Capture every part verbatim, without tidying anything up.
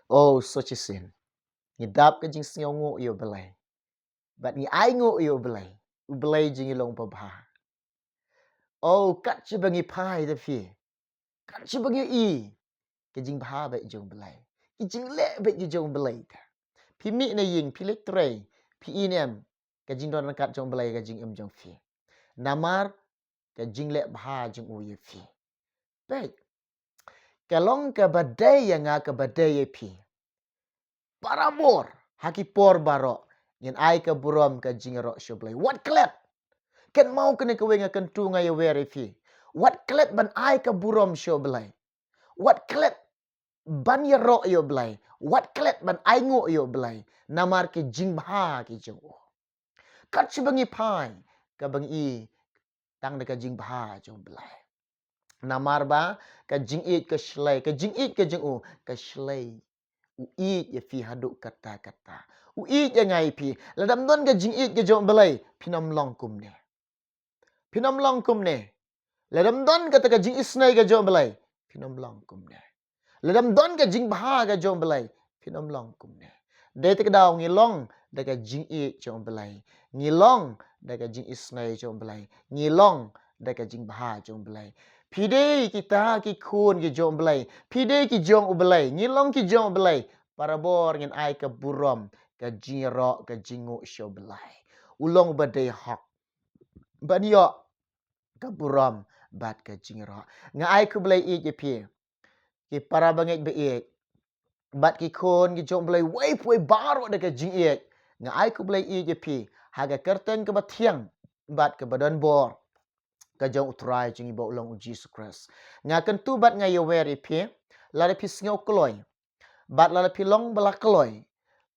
Oh, so shisien ngi dap ka jingsngewnguh ïa U Blei. Bad ngi ainguh ïa U Blei. U Blei jong ngi long babha. Oh, kat shaba ngi phai da phi, kat shaba ngi ïohi ka jingbha bad jong U Blei, ka jingleh bad jong U Blei, phi mih na ïing, phi leit trei, phi ïa ïam, ka jingdon ryngkat jong U Blei ka jingim jong phi. Namar ka jingleh bha jong u ïa phi. Peit, ka long kaba dei ïa nga, kaba dei ïa phi. Barabor ha ki por baroh ngin ai ka burom ka jingïaroh sha U Blei. Wat klet. Kynmaw kane kawei nga kyntu, nga ïawer ïa phi. Wat klet ban ai ka burom sha U Blei. Wat klet ban ïaroh ïa U Blei. Wat klet ban ainguh ïa U Blei. Namar ki jingbha ki jong u. Kat shaba ngi phai, kaba ngi i tang da ka jingbha jong U Blei. Namar ba ka jingïeit ka shlei, ka jingïeit ka jong u ka shlei. U ïeit ïa phi haduh katta katta. U ïeit ïa nga ïa phi. Lada ym don ka jingïeit ka jong U Blei, phin ym long kumne. Phin ym long kumne. Lada ym don kata ka jingisynei ka jong U Blei, phin ym long kumne. Lada ym don ka jingbha ka jong U Blei, phin ym long kumne. Dei te ka daw ngi long da ka jingïeit jong U Blei. Ngi long da ka jingisynei jong U Blei. Ngi long da ka jingbha jong U Blei. Phi dei kita ki khun ki jong U Blei. Phi dei ki jong U Blei. Ngi long ki jong U Blei. Barabor ngin ai ka burom, ka jingïaroh, ka jingnguh sha U Blei. U long uba dei hok ban ïoh ka burom bad ka jingïaroh. Nga ai khublei ïeit ïa phi, ki para bangeit ba ïeit, bad ki khun ki jong U Blei wei pa wei baroh da ka jingïeit. Nga ai khublei ïeit ïa phi ha ka kyrteng kaba thiang bad kaba don bor ka jong U Trai jong ngi ba u long U Jisu Khrist. Nga kyntu bad nga ïawer ïa phi, lada phi sngew kloi, bad lada phi long ba la kloi,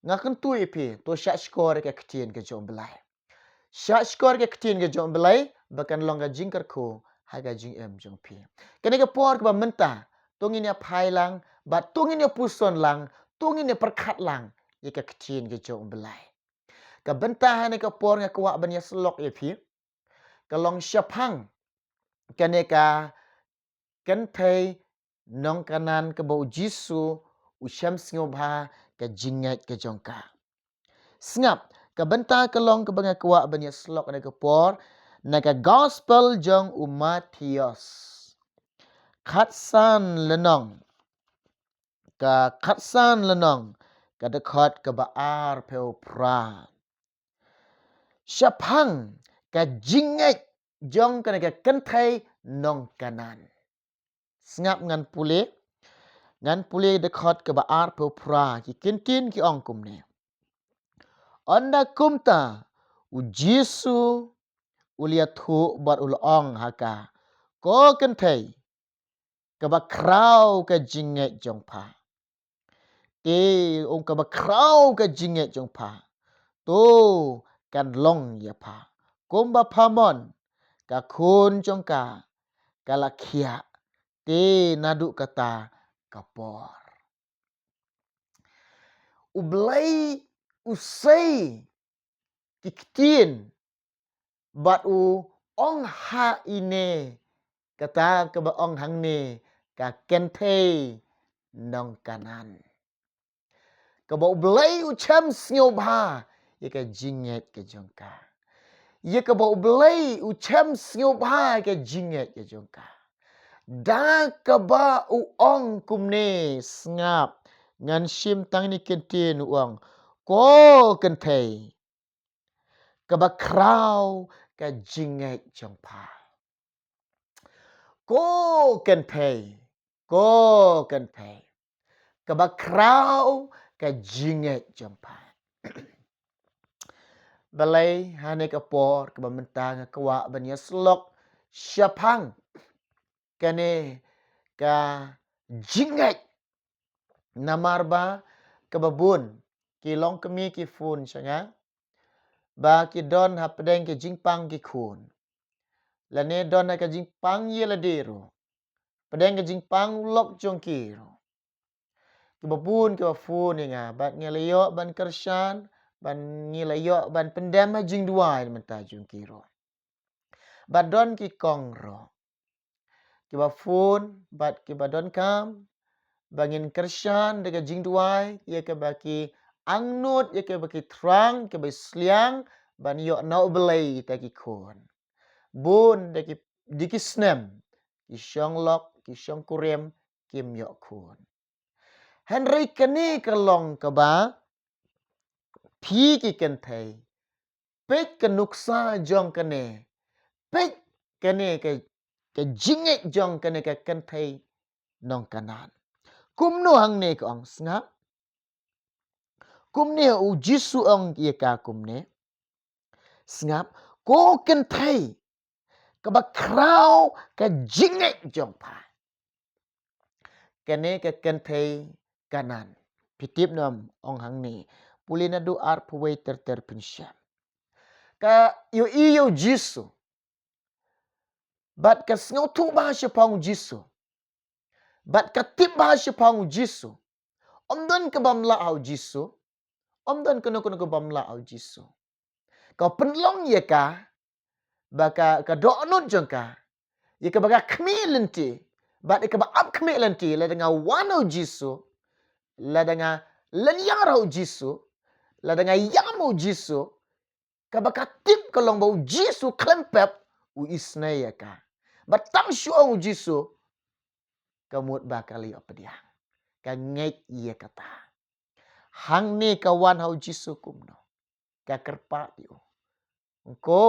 nga kyntu ïa phi, to shah shkor ïa ka ktien ka jong U Blei. Shah shkor ïa ka ktien ka jong U Blei ba kan long ka jingkyrkhu ha ka jingim jong phi. Kane ka por kaba mynta, to ngin ïa phai lang, bad to ngin ïa puson lang, to ngin ïa pyrkhat lang ïa ka ktien ka jong U Blei. Ka bynta ha kane ka por nga kwah ban ïa syllok ïa phi, ka long shaphang kane ka kynthei nong Kanaan kaba U Jisu u shem sngewbha ka jingngeit ka jong ka. Sngap, ka bynta ka long kaba nga kwah ban ïa syllok ha kane ka por, na ka gospel jong u Mathaios, khatsan lynnong, ka khatsan lynnong, ka dkhot kaba arphew phra. Shaphang ka jingngeit jong kane ka kynthei nong Kanaan. Sngap, ngan pule, ngan pule dkhot kaba arphew phra, ki ktien ki ong kumne. Ynda kumta U Jisu u la ïathuh bad u la ong ha ka, ko kynthei, kaba khraw ka jingngeit jong pha. Te, ong, kaba khraw ka jingngeit jong pha, to kan long ïa pha kumba pha mon. Ka khun jong ka ka la khiah te naduh kata ka por. U Blei u sei ki ktien bad u ong ha ine, kata kaba ong hangne, ka kynthei nong Kanaan, kaba U Blei u shem sngewbha ïa ka jingngeit ka jong ka. Ïa kaba U Blei u shem sngewbha ïa ka jingngeit ka jong ka, da kaba u ong kumne. Sngap, ngan shim tang ine i ktien, u ong, ko kynthei, kaba khraw ka jingngeit jong pha. Ko kynthei, ko kynthei, kaba khraw ka jingngeit jong pha. Balei ha kane ka por kaba mynta nga kwah ban ïa syllok shaphang kane ka jingngeit. Namar ba kaba bun ki longkmie ki phone sha nga, ba ki don hapdeng ka jingpang ki khun, lane don ha ka jingpang ïa lade ruh, hapdeng ka jingpang u lok jong ki ruh. Kiba bun kiba phone ïa nga, bad ngi la ïoh ban kyrshan, bad ngi la ïoh ban pyndem ha jingduwai na bynta jong ki ruh. Bad don ki kong ruh kiba phone bad kiba donkam, ba ngin kyrshan da ka jingduwai ïa kaba ki angnud, ïa kaba ki thrang, kaba sliang ban ïoh na U Blei ïa kita ki khun. Bun da ki, da ki snem ki shong lok, ki shong kurim, kim ïoh khun. Hynrei kane ka long kaba phi ki kynthei, peit ka nuksa jong kane, peit kane ka, ka jingngeit jong kane ka kynthei nong Kanaan. Kumno hangne ka ong, sngap? Kumne U Jisu ong ïa ka kumne, sngap, ko kynthei kaba khraw ka jingngeit jong pha. Kane ka kynthei Kanaan, phi tip ne em, ong hangne, pule naduh arphew wei ter ter, phin shem. Ka ïohi ïa U Jisu, bad ka sngewthuh bha shaphang U Jisu, bad ka tip bha shaphang U Jisu. Ym don ka bym lah ha U Jisu, ym don kano kano ka bym lah ha U Jisu. Ka pynlong ïa ka ba ka, ka dohnud jong ka, ïa kaba ka khmih lynti bad ïa kaba ap khmih lynti, lada nga wan ha U Jisu, lada nga lynñiar ha U Jisu, lada nga ïam ha U Jisu, kaba ka tip ka long ba U Jisu khlem pep u isynei ïa ka. Bad tang shu ong U Jisu, ka mut ba ka la ïoh pdiang, ka ngeit ïa kata. Hangne ka wan ha U Jisu kumno? Ka kyrpad ïa u, ko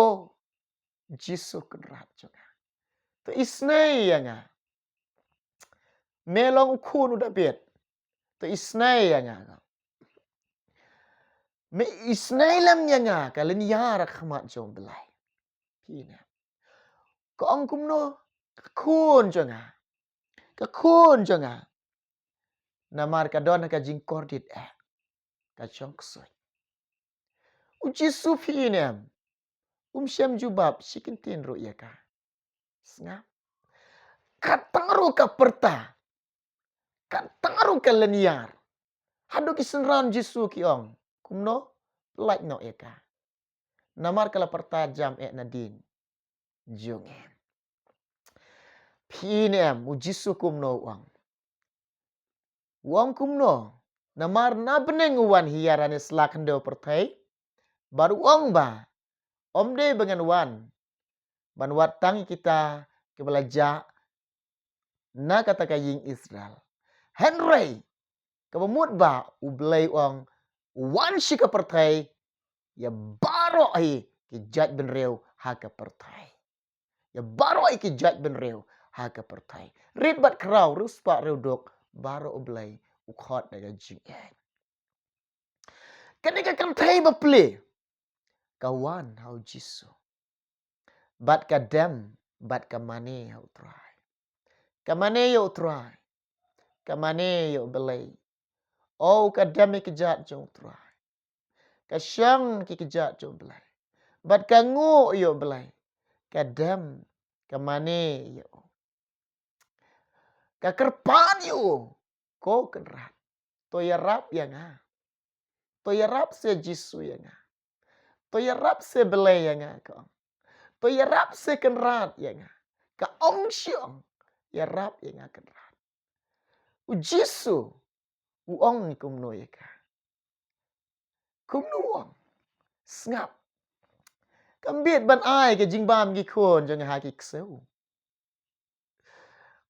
Jisu Kynrad jong nga, to isynei ïa nga. Me long u khun u Dabid, to isynei ïa nga. Me isynei lem ïa nga, ka lynñiar ha khmat jong U Blei. Phi ne, ka ong kumno? Ka khun jong nga, ka khun jong nga. Namar ka don ha ka jingkordit eh, ka shong ksuid. U Jisu, phi ne em, um shym jubab shi kyntien ruh ïa ka. Sngap. Kat tang ruh ka pyrta, kat tang ruh ka lynñiar. Haduh ki synran Jisu ki ong, kumno? Pyllait noh ïa ka, namar ka la pyrta jam eh nadien jong ngi. Phi ne em, U Jisu kumno u ong? U ong kumno? Namar na bneng u wan hiar ha ne sla khyndew pyrthei, bad u ong ba, ym dei ba ngan wan ban wad tang ïa kita kiba la jah na kata ka ïing Israel. Hynrei kaba mut ba U Blei u ong, u wan sha ka pyrthei, ïa baroh hi ki jaitbynriew ha ka pyrthei. Ïa baroh hi ki jaitbynriew ha ka pyrthei. Rit bad khraw, riewspah riewduk, baroh U Blei u khot da ka jingïeit. Kane ka kynthei bapli, ka wan ha U Jisu, bad ka dem, bad ka mane ha U Trai. Ka mane ïa U Trai, ka mane ïa U Blei. O, ka dem ïa ka kjat jong U Trai, ka shong ïa ka kjat jong U Blei, bad ka nguh ïa U Blei, ka dem, ka mane ïa u. Ka kyrpad ïa u, ko Kynrad, to ïarap ïa nga. To ïarap seh Jisu ïa nga. To ïarap seh Blei ïa nga, ka ong. To ïarap seh Kynrad ïa nga. Ka ong shi ong, ïarap ïa nga Kynrad. U Jisu u ong kumno ïa ka? Kumno u ong? Sngap. Kam bit ban ai ka jingbam ki khun jong nga ha ki ksew.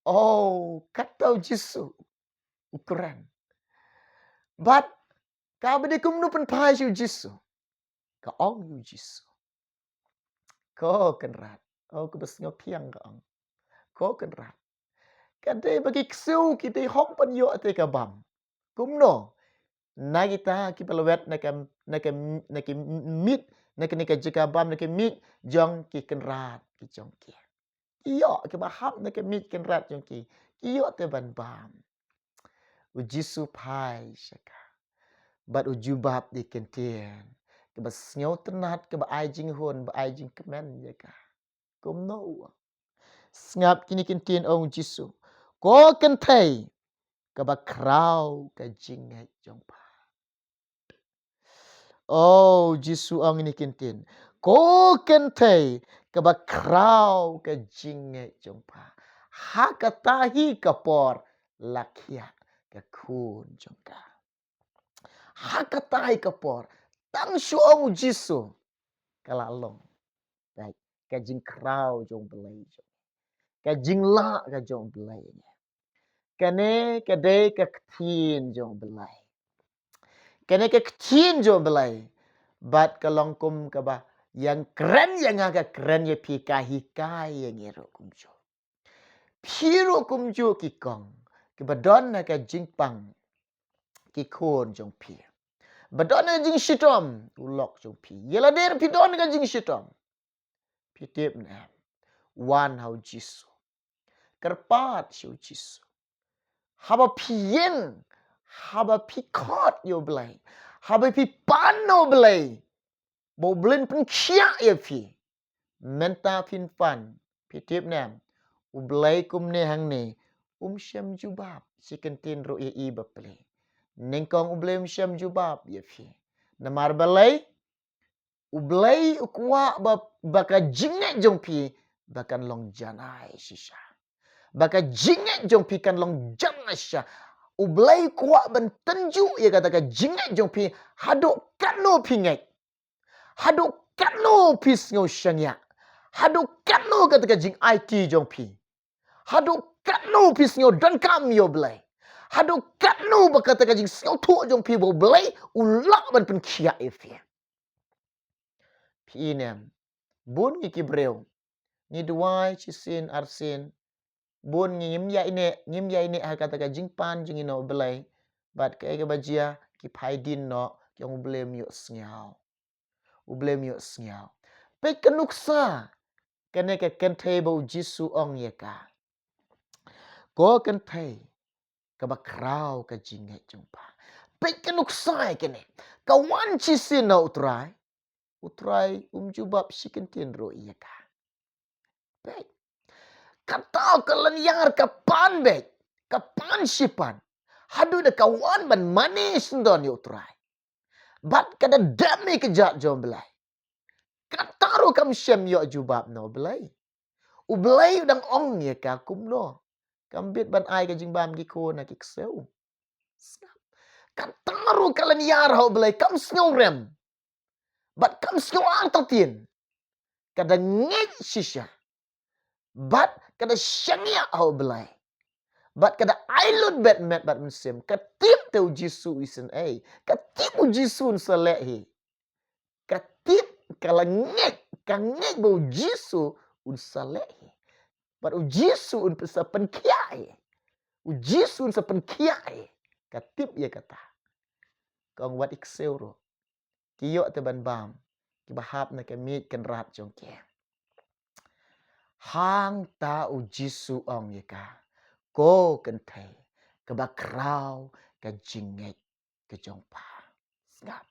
O, kata U Jisu u kren. Bad kaba dei kumno pynphai sha U Jisu? Ka ong U Jisu, ko Kynrad. O, kaba sngewthiang ka ong, ko Kynrad, ka dei ba ki ksew ki dei hok ban ïoh ïa ka bam. Kumno? Na kita kiba lwet na ka, na ka, na ka miej, na ka, na ka jaka bam, na ka miej jong ki kynrad ki jong ki. Ki ïoh, kiba hap na ka miej kynrad jong ki, ki ïoh te ban bam. U Jisu phai sha ka, bad u jubab ïa ki kyntien kiba sngewtynnat, kiba ai jinghun, ba ai jingkmen ïa ka. Kumno u ong? Sngap kine ki kyntien ong U Jisu, ko kynthei, kaba khraw ka jingngeit jong pha. O, U Jisu ong kine ki kyntien, ko kynthei, kaba khraw ka jingngeit jong pha. Ha kata hi ka por la khiah, ka khun jong ka. Ha katai ka por, tang shu ong u Jisu, ka la long ka, ka jingkhraw jong Blei jong, ka jinglah ka jong Blei. Kane ka dei ka ktien jong Blei. Kane ka ktien jong Blei. Bad ka long kum kaba, ïa nga kren ïa nga ka kren ïa phi, ka hikai ïa ngi ruh kumjuh. Phi ruh kumjuh ki kong, kiba don ha ka jingpang, ki khun jong phi. Ba don ha ka jingshitom u lok jong phi. Ïa lade phi don ha ka jingshitom, phi tip ne em? Wan ha u Jisu. Kyrpad sha u Jisu. Haba phi ïeng, haba phi khot ïa u Blei, haba phi pan ïa u Blei, ba u Blei un pynkhiah ïa phi. Mynta phin pan, phi tip ne em? U Blei kumne hangne um shym jubab shi kyntien ruh ïa i bapli. Nyngkong u Blei um shym jubab ïa phi. Namar balei? U Blei u kwah ba, ba ka jingngeit jong phi ba kan long janai shisha. Ba ka jingngeit jong phi kan long janai shisha. U Blei u kwah ban tynjuh ïa kata ka jingngeit jong phi haduh katno phi ngeit. Haduh katno phi sngew shaniah. Haduh katno kata ka jingaiti jong phi. Haduh katno phi sngew donkam ïa u Blei. Haduh katno ba kata ka jingsngewthuh jong phi ba u Blei u lah ban pynkhiah ïa phi. Phi i ne em? Bun ngi ki briew, ngi duwai shisien arsien. Bun ngi ngim ïaineh, ngim ïaineh ha kata ka jingpan jong ngi na u Blei. Bad kaei kaba jia, ki phai dien noh, ki ong u Blei um ïoh sngew. U Blei um ïoh sngew. Peit ka nuksa, kane ka kynthei ba u Jisu ong ïa ka. Ko kynthei kaba khraw ka jingngeit jong pha. Peit ka nuksa ïa kane. Ka wan shisien na u Trai. U Trai um jubab shi kyntien ruh ïa ka. Peit. Kata ka lynñiar ka pan beit. Ka pan shi pan. Haduh da ka wan ban mane syndon ïa u Trai. Bad ka da dem ïa ka jait jong u Blei. Kata ruh kam shym ïoh jubab na u Blei. U Blei u dang ong ïa ka kumno? Kam bit ban ai ka jingbam ki khun ha ki ksew. Kata ruh ka lynñiar ha u Blei, kam sngew rem. Bad kam sngew artatien. Ka da ngeit shisha. Bad ka da shaniah ha u Blei. Bad ka da ai lut bad met bad mynsiem. Ka tip te u Jisu u isynei. Ka tip u Jisu un sa leh hi. Ka tip, ka la ngeit, ka ngeit ba u Jisu un sa leh hi. Bad u Jisu un sa pynkhiah hi. U Jisu un sa pynkhiah hi. Ka tip ïa kata. Ka ong wat i ksew ruh. Ki ïoh te ban bam. Kiba hap na ka miej kynrad jong ki. Hangta u Jisu ong ïa ka. Ko kynthei. Kaba khraw ka jingngeit ka jong pha. Sngap.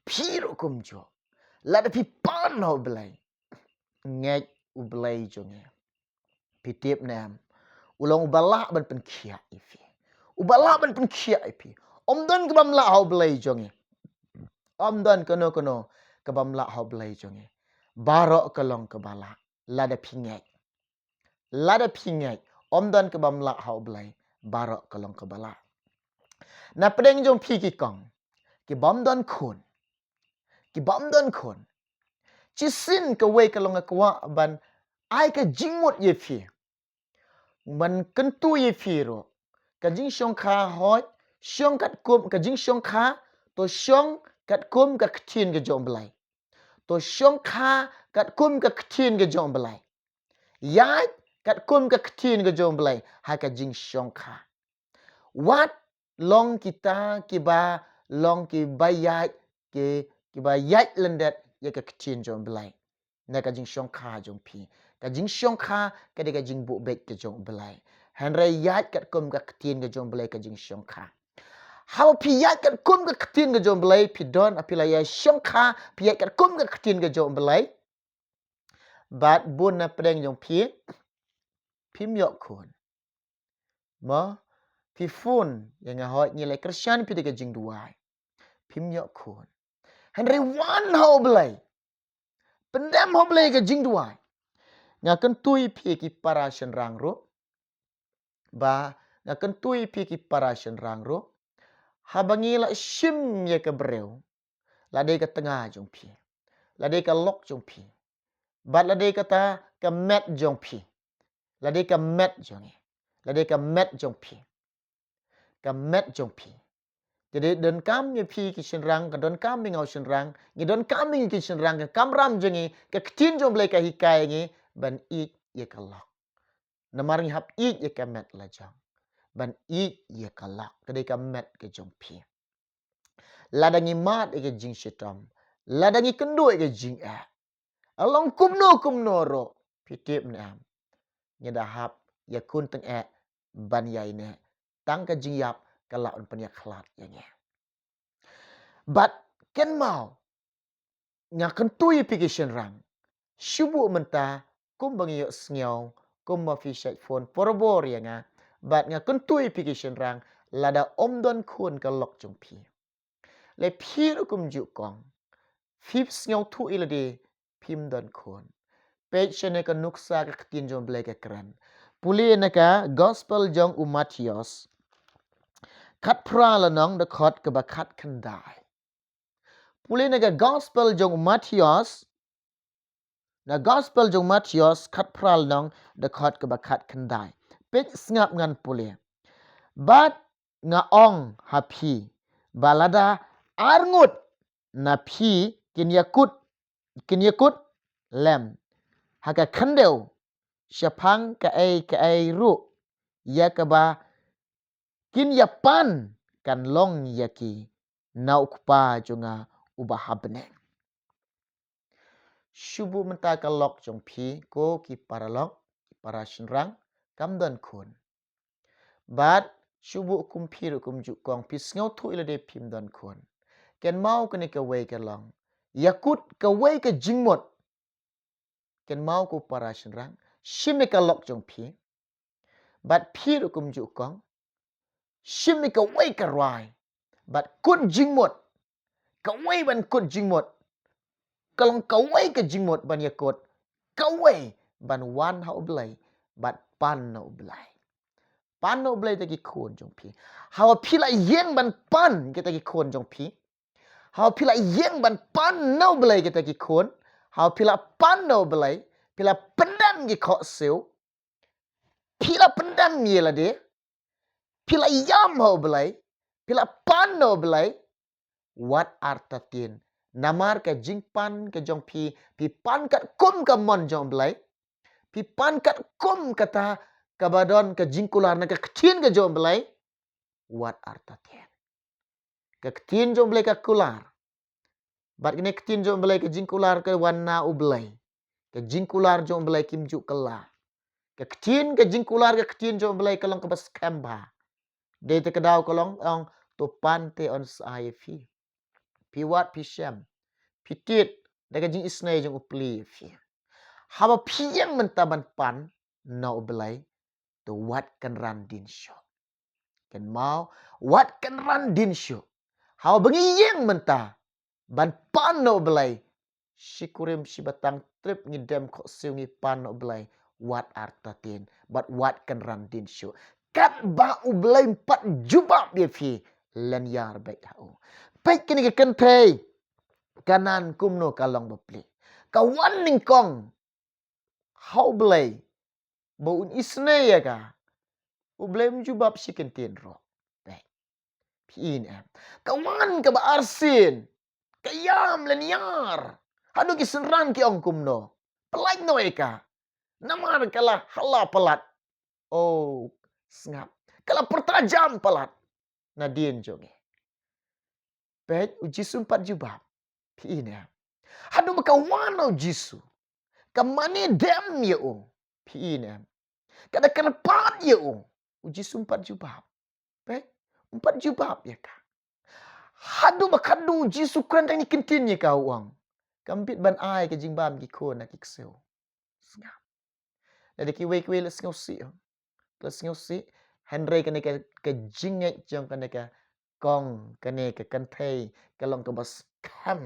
Phi ruh kumjuh. Lada phi pan ha u Blei. Ngeit u Blei jong ngi. Phi tip ne em? U long uba lah ban pynkhiah ïa phi. Uba lah ban pynkhiah ïa phi. Ym don kaba ym lah ha u Blei jong ngi. Ym don kano kano kaba ym lah ha u Blei jong ngi. Baroh ka long kaba lah. Lada phi ngeit. Lada phi ngeit, ym don kaba ym lah ha u Blei, baroh ka long kaba lah. Na pdeng jong phi ki kong, ki bym don khun. Ki bym don khun. Shisien kawei ka long ka kwah ban ai ka jingmut ïa phi. Ban kyntu ïa phi ruh. Ka jingshongkha hooid, shong katkum ka jingshongkha, to shong katkum ka ktien ka jong u Blei. To shongkha katkum ka ktien ka jong u Blei. Ïaid katkum ka ktien ka jong u Blei ha ka jingshongkha. Wat long kita kiba long kiba ïaid ki, kiba ïaid lyndet ïa ka ktien jong u Blei. Na ka jingshongkha jong phi. Ka jingshongkha ka dei ka jingbuh beit ka jong u Blei. Hynrei ïaid katkum ka ktien ka jong u Blei ka jingshongkha. Haba phi ïaid katkum ka ktien ka jong u Blei, phi don, phi la ïa shongkha, phi ïaid katkum ka ktien ka jong u Blei. Bad bun na pdeng jong phi, phim ïoh khun. Mo, phi phone ïa nga, hooid ngi leh kyrshan, phi dei ka jingduwai. Phim ïoh khun. Hynrei wan ha u Blei. Pyndem ha u Blei ka jingduwai. Nga kyntu ïa phi ki para shynrang ruh. Ba Nga kyntu ïa phi ki para shynrang ruh, haba ngi la shim ïa ka briew, la dei ka tnga jong phi, la dei ka lok jong phi, bad la dei kata ka met jong phi, la dei ka met jong ngi, la dei ka met jong phi, ka met jong phi. Te dei donkam ïa phi ki shynrang, ka donkam ïa nga u shynrang, ngi donkam ïa ngi ki shynrang, ka kamram jong ngi, ka ktien jong U Blei ka hikai ïa ngi ban ïeit ïa ka lok. Namar ngi hap ïeit ïa ka met la jong, ban ïeit ïa ka lok, ka dei ka met ka jong phi. Lada ngi mad ïa ka jingshitom, lada ngi kynduh ïa ka jingeh, ka long kumno kumno ruh, phi tip ne em, ngi da hap ïakhun tyngeh ban ïaineh. Tang ka jingïap ka lah ban pynïakhlad ïa ngi. Bad kynmaw, nga kyntu ïa phi ki shynrang, shu buh mynta, kumba ngi ïohsngew, kumba phi shait phone por bor ïa nga, bad nga kyntu ïa phi ki shynrang, lada ym don khun ka lok jong phi, lei phi ruh kumjuh kong, phi sngewthuh ïa lade phim don khun. Peit shane ka nuksa ka ktien jong U Blei ka kren. Pule na ka gospel jong u Mathaios, khatphra lynnong, dkhot kaba khatkhyndai. Pule na ka gospel jong u Mathaios, na gospel jong u Mathaios, khatphra lynnong, dkhot kaba khatkhyndai. Peit sngap ngan pule. Bad nga ong ha phi, ba lada arngut na phi kin ïakut, kin ïakut lem ha ka khyndew shaphang kaei kaei ruh, ïa kaba kin ïapan kan long ïa ki na u Kpa jong nga uba ha bneng. Shu buh mynta ka lok jong phi, ko ki paralok, ki para shynrang, kam don khun. Bad shu buh kum phi ruh kumjuh kong, phi sngewthuh ïa lade phim don khun. Kynmaw kane kawei ka long, ïakut kawei ka jingmut. Kynmaw ko para shynrang, shim ïa ka lok jong phi. Bad phi ruh kumjuh kong, shim ïa kawei ka rwai, bad kut jingmut. Kawei ban kut jingmut, ka long kawei ka jingmut ban ïakut, kawei ban wan ha U Blei, bad pan na U Blei. Pan na U Blei kita ki khun jong phi. Haba phi la ïeng ban pan kita ki khun jong phi, haba phi la ïeng ban pan na U Blei kita ki khun, haba phi la pan na U Blei, phi la pyndem ki khohsiew, phi la pyndem ïa lade, phi la ïam ha U Blei, phi la pan na U Blei, wat artatien. Namar ka jingpan ka jong phi, phi pan katkum ka mon jong U Blei, phi pan katkum kata kaba don ka jingkular na ka ktien ka jong U Blei, wat artatien. Ka ktien jong U Blei ka kular. Bad kane ka ktien jong U Blei, ka jingkular ka wan na U Blei. Ka jingkular jong U Blei kim ju kylla. Ka ktien, ka jingkular ka ktien jong U Blei ka long kaba skhem bha. Dei te ka daw ka long, ong, to pan te yn sa ai ïa phi. Phi wad, phi shem, phi tied da ka jingisynei jong U Blei ïa phi. Haba phi ïeng mynta ban pan na U Blei, to wat kynran dien shuh. Kynmaw, wat kynran dien shuh. Haba ngi ïeng mynta ban pan na U Blei, shi kurim shi batang trip ngi dem khohsiew ngi pan na U Blei, wat artatien, bad wat kynran dien shuh. Katba U Blei um pat jubab ïa phi, lyniar beit ha u. Peit kane ka kynthei Kanaan kumno ka long bapli. Ka wan nyngkong ha U Blei ba un isynei ïa ka. U Blei um jubab shi kyntien ruh. Peit. Phi i ne em. Ka wan kaba arsien, ka ïam lyniar. Haduh ki synran ki ong kumno, pyllait noh ïa ka. Namar ka la hala palat. Oh, sngap. Ka la pyrta jam palat nadien jong ngi. Peit, U Jisu um pat jubab. Phi i ne em. Haduh ba ka wan na U Jisu, ka mane dem ïa u. Phi i ne em. Ka da kyrpad ïa u. U Jisu um pat jubab. Peit, um pat jubab ïa ka. Haduh ba khadduh U Jisu kren tang ïa ki kyntien ïa ka, u ong, kam bit ban ai ka jingbam ki khun na ki ksiew. Sngap. Lada kiwei kiwei la sngewsih, la sngewsih. Hynrei kane ka, ka jingngeit jong kane ka kong, kane ka kynthei, ka long kaba skhem.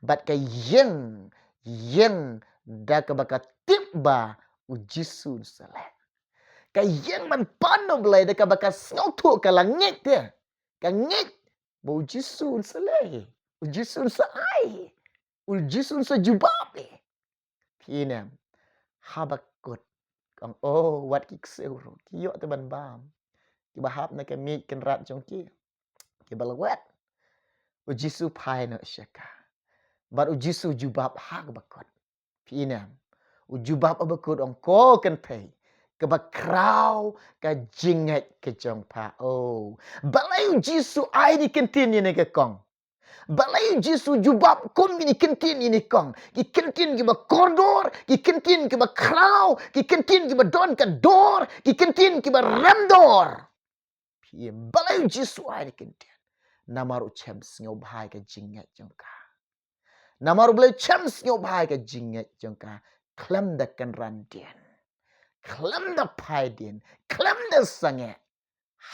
Bad ka ïeng, ïeng da kaba ka tip ba U Jisu un sa leh. ka ïeng ban pan na u Blei da kaba ka sngewthuh, ka la ngeit te. Ka ngeit ba u Jisu un sa leh hi, u Jisu un sa ai hi, u Jisu un sa jubab hi. Phi i ne em? Haba kut, ka ong, oh, wat ki ksiew ruh, ki ïoh te ban bam. Kiba hap na ka miej kynrad jong ki, kiba lawet. U Jisu phai noh sha ka, bad u Jisu jubab ha kaba kut. Phi i ne em? U jubab ha kaba kut, ong, ko kynthei, kaba khraw ka jingngeit ka jong pha. Oh, balei u Jisu ai ïa kine ki kyntien ïa kine ki kong? Balei u Jisu jubab kum kine ki kyntien ïa kine ki kong? Ki kyntien kiba kordor, ki kyntien kiba khraw, ki kyntien kiba don ka dor, ki kyntien kiba rem dor. Phi i ne em? Balei u Jisu ai ïa kine ki kyntien? Namar u shem sngewbha ïa ka jingngeit jong ka. Namar u Blei u shem sngewbha ïa ka jingngeit jong ka khlem da kynran dien, khlem da phai dien, khlem da sangeh,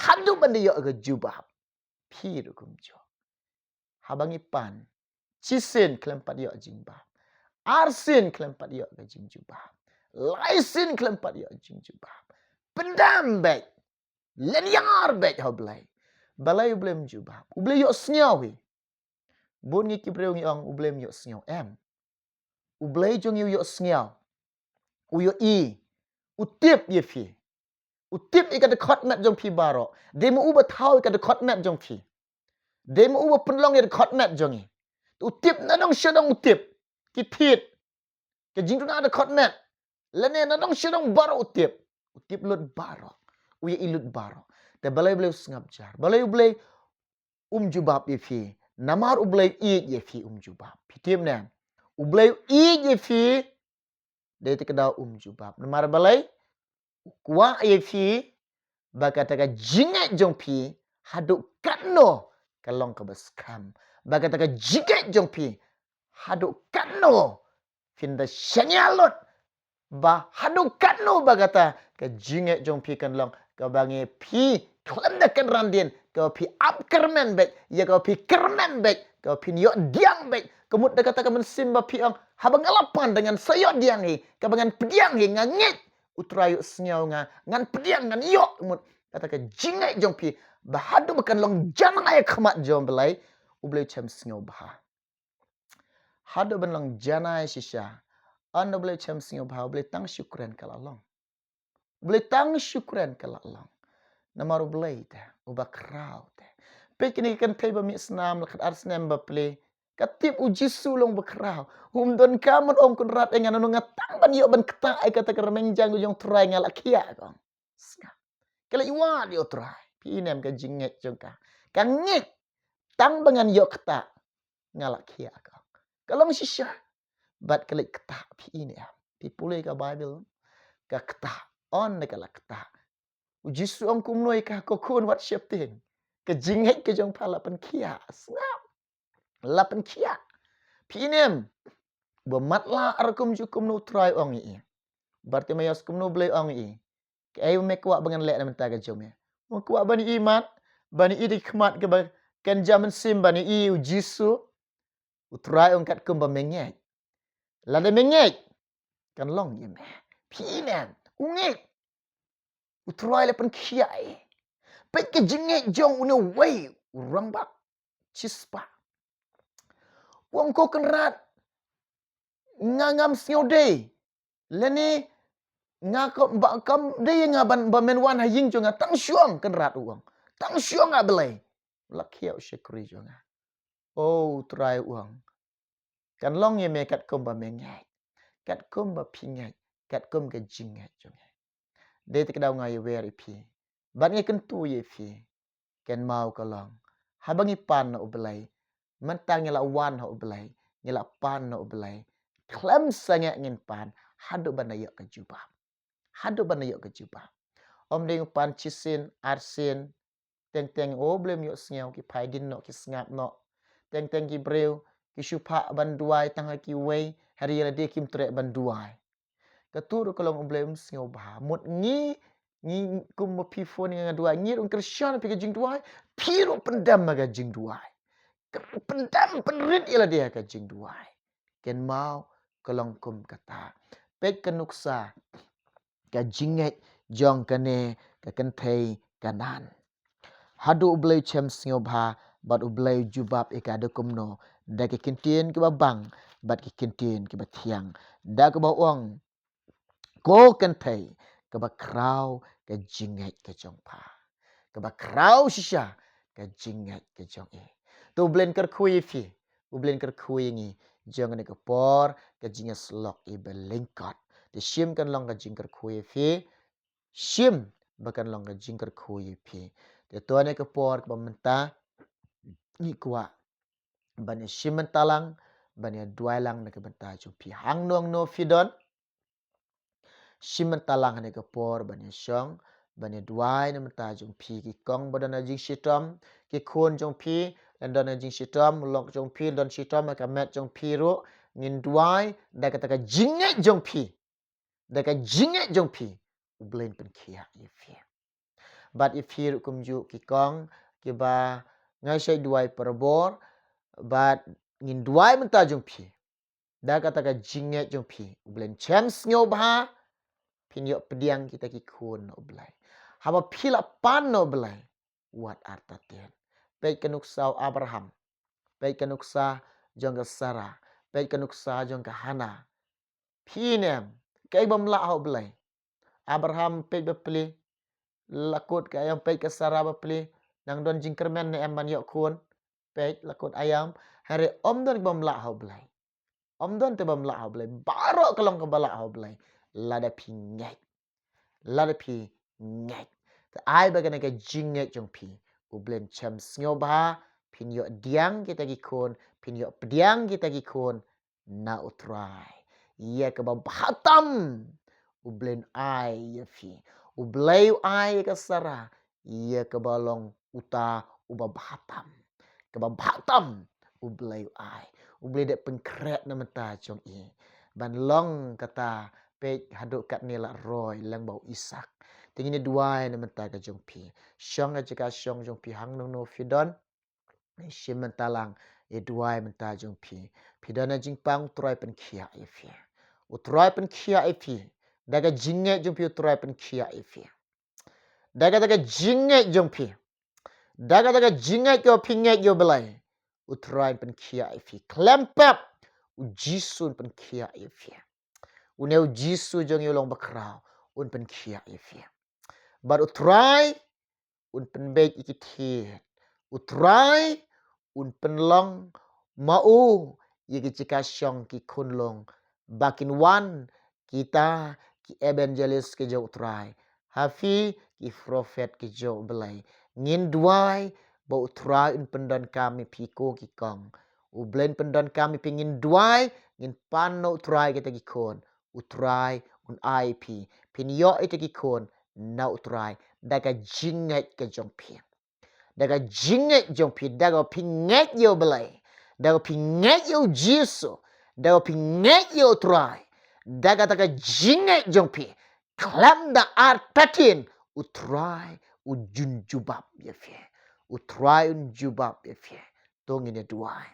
haduh ban da ïoh ka jubab. Phi ruh kumjuh. Haba ngi pan, shisien khlem pat ïoh jingjubab, arsien khlem pat ïoh ka jingjubab, laisien khlem pat ïoh jingjubab, pyndam beit, lyniar beit ha u Blei. Balei u Blei um jubab? U Blei ïohsngew hi. Bun ngi ki briew ngi ong u Blei um ïohsngew. Em. U Blei jong ngi u ïohsngew, u ïohi, u tip ïa phi, u tip ïa ka dkhot met jong phi baroh. Dei ma u ba thaw ïa ka dkhot met jong phi, dei ma u ba pynlong ïa ka dkhot met jong ngi. U tip nadong shadong, u tip ki thied, ka jingduna dkhot met, lane nadong shadong baroh u tip. U tip lut baroh, u ïohi lut baroh. Te balei u Blei u sngap jar? Balei u Blei um jubab ïa phi? Namar u Blei u ïeit ïa phi, um jubab. Phi tip ne em? U Blei u ïeit ïa phi, dei te ka daw um jubab. Namar balei? U kwah ïa phi ba kata ka jingngeit jong phi haduh katno ka long kaba skhem, ba kata ka jingngeit jong phi haduh katno phin da shaniah lut, ba haduh katno ba kata ka jingngeit jong phi kan long kaba ngi phi khlem da kynran dien, kaba phi ap kyrmen beit, ïa kaba phi kyrmen beit, kaba phin ïoh pdiang beit. Ka mut da kata ka mynsiem ba phi ong, haba nga la pan te ngan sa ïoh pdiang hi, kaba ngan pdiang hi, nga ngeit U Trai u sngew nga, ngan pdiang, ngan ïoh. Ka mut kata ka jingngeit jong phi ba haduh ba kan long janai ha khmat jong U Blei, U Blei u shem sngewbha. Haduh ban long janai shisha, ynda U Blei u shem sngewbha, U Blei tang shu kren ka la long. U Blei tang shu kren ka la long. Namar U Blei te uba khraw te. Peit kine ki kynthei ba mih snam la khatar snem ba plie, ka tip U Jisu long ba khraw. Um donkam ban ong, Kynrad, ai nga nano, nga tang ban ïoh ban ktah ïa kata ka rmiang jong U Trai, nga la khiah, ka ong. Sngap. Ka leit wad ïa U Trai. Phi i ne em ka jingngeit jong ka? Ka ngeit, tang ba ngan ïoh ktah, nga la khiah, ka ong. Ka long shisha. Bad ka leit ktah, phi i ne em? Phi pule ka Baibl, ka ktah. Ynda ka la ktah, U Jisu ong kumno ïa ka? Ko khun, wat sheptieng, ka jingngeit ka jong pha la pynkhiah. Sngap. La pynkhiah. Phi i ne em? Ba matlah ar kumjuh kumno U Trai u ong ïa i. Bartimaios, kumno U Blei u ong ïa i? Kaei ba me kwah ba ngan leh na bynta ka jong me? U ong, kwah ban ïohi mat, ban ïohi da ki khmat kaba kynja mynsiem, ban ïohi U Jisu. U Trai u ong, katkum ba me ngeit. Lada me ngeit, kan long ïa me. Phi i ne em? U ngeit. U Trai la pynkhiah ïa i. Peit ka jingngeit jong une uwei u rangbah shispah. U ong, ko Kynrad, nga ngam sngew dei, lane nga ka, ba kam dei nga ban, ba men wan ha ïing jong nga. Tang shu ong, Kynrad, u ong. Tang shu ong, A Blei, la khiah u shakri jong nga. O U Trai, u ong, kan long ïa me katkum ba me ngeit, katkum ba phi ngeit, katkum ka jingngeit jong me. Dei te ka daw nga ïawer ïa phi bad nga kyntu ïa phi. Kynmaw ka long, haba ngi pan na U Blei, mynta ngi la wan ha U Blei, ngi la pan na U Blei, khlem sangeh ngin pan haduh ban da ïoh ka jubab. Haduh ban da ïoh ka jubab. Ym dei ngi pan shisien, arsien, teng teng, o, U Blei um ïohsngew, ki phai dien noh, ki sngap noh. Teng teng ki briew ki shu phah ban duwai tang ha kiwei, hynrei ïa lade kim treh ban duwai. Kato ruh ka long U Blei um sngewbha. Mut ngi, ngi kum ba phi phone ïa nga duwai, ngi ruh ngi kyrshan ha phi ka jingduwai, phi ruh pyndem ha ka jingduwai. Pyndem, pynrit ïa lade ha ka jingduwai. Kynmaw, ka long kum kata. Peit ka nuksa, ka jingngeit jong kane ka kynthei Kanaan. Haduh U Blei u shem sngewbha bad U Blei u jubab ïa ka da kumno, da ki kyntien kiba bang bad ki kyntien kiba thiang, da kaba ong, ko kynthei, kaba khraw ka jingngeit ka jong pha, kaba khraw shisha ka jingngeit ka jong i. To U Blei un kyrkhu ïa phi, U Blei un kyrkhu ïa ngi jong kane ka por, ka jingïasyllok iba lyngkot. Te shim kan long ka jingkyrkhu ïa phi, shim ba kan long ka jingkyrkhu ïa phi. Te to ha kane ka por kaba mynta ngi kwah ban ïa shim bynta lang, ban ïa duwai lang na ka bynta jong phi. Hangno hangno phi don, shim bynta lang ha kane ka por ban ïa shong, ban ïa duwai na ka bynta jong phi. Ki kong ba don ha jingshitom, ki khun jong phi, lada don ha jingshitom, u lok jong phi, don shitom ha ka met jong phi ruh, ngin duwai, da kata ka jingngeit jong phi, da ka jingngeit jong phi, U Blei un pynkhiah ïa phi. Bad ïa phi ruh kumjuh ki kong, kiba nga shait duwai parabor, bad ngin duwai mynta jong phi. Da kata ka jingngeit jong phi, U Blei un shem sngewbha, phin ïoh pdiang kita ki khun na U Blei. Haba phi la pan na U Blei, wat artatien. Peit ka nuksa u Abraham, peit ka nuksa jong ka Sarah, peit ka nuksa jong ka Hannah. Phi ne em, kaei bym lah ha U Blei? Abraham peit bapli, la kut ka ïam, peit ka Sarah bapli, nang don jingkyrmen ne em ban ïoh khun? Peit la kut ïam, hynrei ym don bym lah ha U Blei. Ym don te bym lah ha U Blei, baroh ka long kaba lah ha U Blei. Lada phi ngeit. Lada phi ngeit. Te ai ba kane ka jingngeit jong phi, U Blei un shem sngewbha, phin ïoh pdiang kita ki khun, phin ïoh pdiang kita ki khun na U Trai. Ïa kaba bha tam, U Blei un ai ïa phi. U Blei u ai ïa ka Sarah ïa kaba long uta uba bha tam. Kaba bha tam, U Blei u ai. U Blei u dei pynkhreh na ka bynta jong i. Ban long kata, peit haduh katne la roi lang bad u Isaak. Te ngin ïa duwai na ka bynta ka jong phi. Shong ha jaka shong jong phi, hangno hangno phi don, shim bynta lang, ïa duwai na ka bynta jong phi. Phi don ha jingpang, U Trai pynkhiah ïa phi. U Trai pynkhiah ïa phi. Da ka jingngeit jong phi, U Trai pynkhiah ïa phi. Da kata ka jingngeit jong phi, da kata ka jingngeit kaba phi ngeit ïa U Blei, U Trai un pynkhiah ïa phi. Khlem pep, U Jisu un pynkhiah ïa phi. Une U Jisu jong ngi u long bakhraw, un pynkhiah ïa phi. Bad U Trai un pynbeit ïa ki thied. U Trai un pynlong ma u ïa ki jaka shong ki khunlung, ba kin wan kita ki evangelist ki jong U Trai, ha phi ki prophet ki jong U Blei. Ngin duwai ba U Trai un pyndonkam ïa phi ko ki kong. U Blei un pyndonkam ïa phi, ngin duwai, ngin pan na U Trai kita ki khun. U Trai un ai ïa phi, phin ïoh ïa kita ki khun na U Trai da ka jingngeit ka jong phi. Da ka jingngeit jong phi, da kaba phi ngeit ïa U Blei, da kaba phi ngeit ïa U Jisu, da kaba phi ngeit ïa U Trai, da kata ka jingngeit jong phi, khlem da artatien, U Trai un jubab ïa phi. U Trai un jubab ïa phi. To ngin ïa duwai.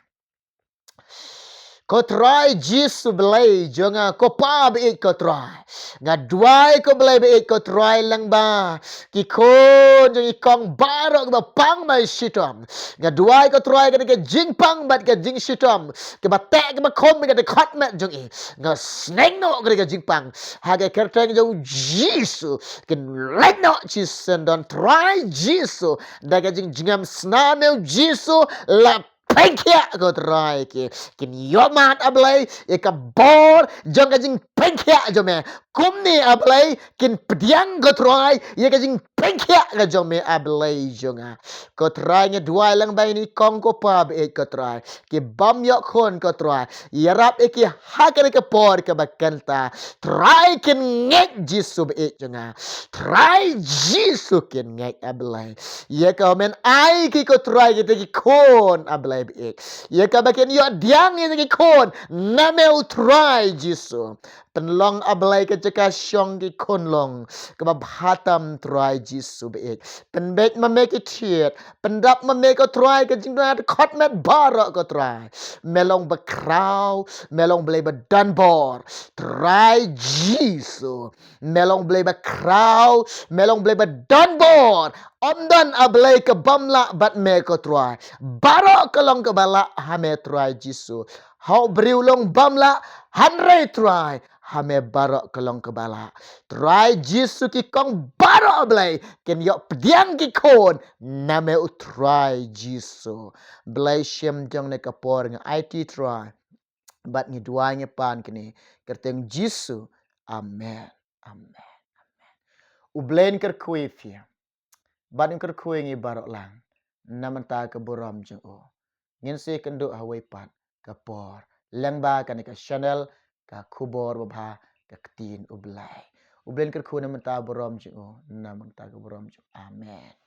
Ko Trai Jisu Blei jong nga, ko Pa baieit ko Trai. Nga duwai ko Blei baieit ko Trai lyngba ki khun jong i kong baroh kiba pang ba shitom. Nga duwai ko Trai kane ka jingpang bad ka jingshitom, kiba teh kiba khum ïa ka dkhot met jong i. Nga sneng noh kane ka jingpang ha ka kyrteng jong U Jisu. Kin leit noh shisyndon Trai Jisu. Da ka jingjngem snam ïa U Jisu la pynkhiah ko Trai ki. Kin ïohmad A Blei ïa ka bor jong ka jingpynkhiah jong me. Kumne A Blei kin pdiang ko Trai ïa ka jingpynkhiah ka jong me A Blei jong nga. Ko Trai nga duwai lyngba ine i kong ko Pa baieit ko Trai, ki bym ïoh khun ko Trai. Ïarap ïa ki ha kane ka por kaba kynta. Trai kin ngeit Jisu baieit jong nga. Trai Jisu kin ngeit A Blei. Ïa ka men ai ki ko Trai kita ki khun A Blei. Ïa kaba kin ïoh pdiang ïa ki khun na me u Trai Jisu. Pynlong A Blei ka jaka shong ki khun long kaba bha tam Trai Jisu baieit. Pynbeit ma me ki thied, pyndap ma me ko Trai ka jingduna dkhot met baroh ko Trai. Me long ba khraw, me long Blei ba don bor Trai Jisu. Me long Blei ba khraw, me long Blei ba don bor. Ym don A Blei ka bym lah bad me ko Trai. Baroh ka long kaba lah ha me Trai Jisu. Hau briew long bym lah, hynrei Trai ha me baroh ka long kaba lah. Trai Jisu ki kong baroh A Blei kin ïoh pdiang ki khun na me u Trai Jisu. Blei shem jong ne ka por nga aiti Trai. Bad ngi duwai ngi pan kine kyrteng Jisu. Amen. Amen. Amen. U Blei un kyrkhu ïa phi. Bad un kyrkhu ïa ngi baroh lang na bynta ka burom jong u. Ngin sa ïakynduh ha kawei pat ka por lyngba kane ka channel ka khubor babha ka ktien U Blei. U Blei un kyrkhu na bynta burom jong u, na bynta ka burom jong u. Amen.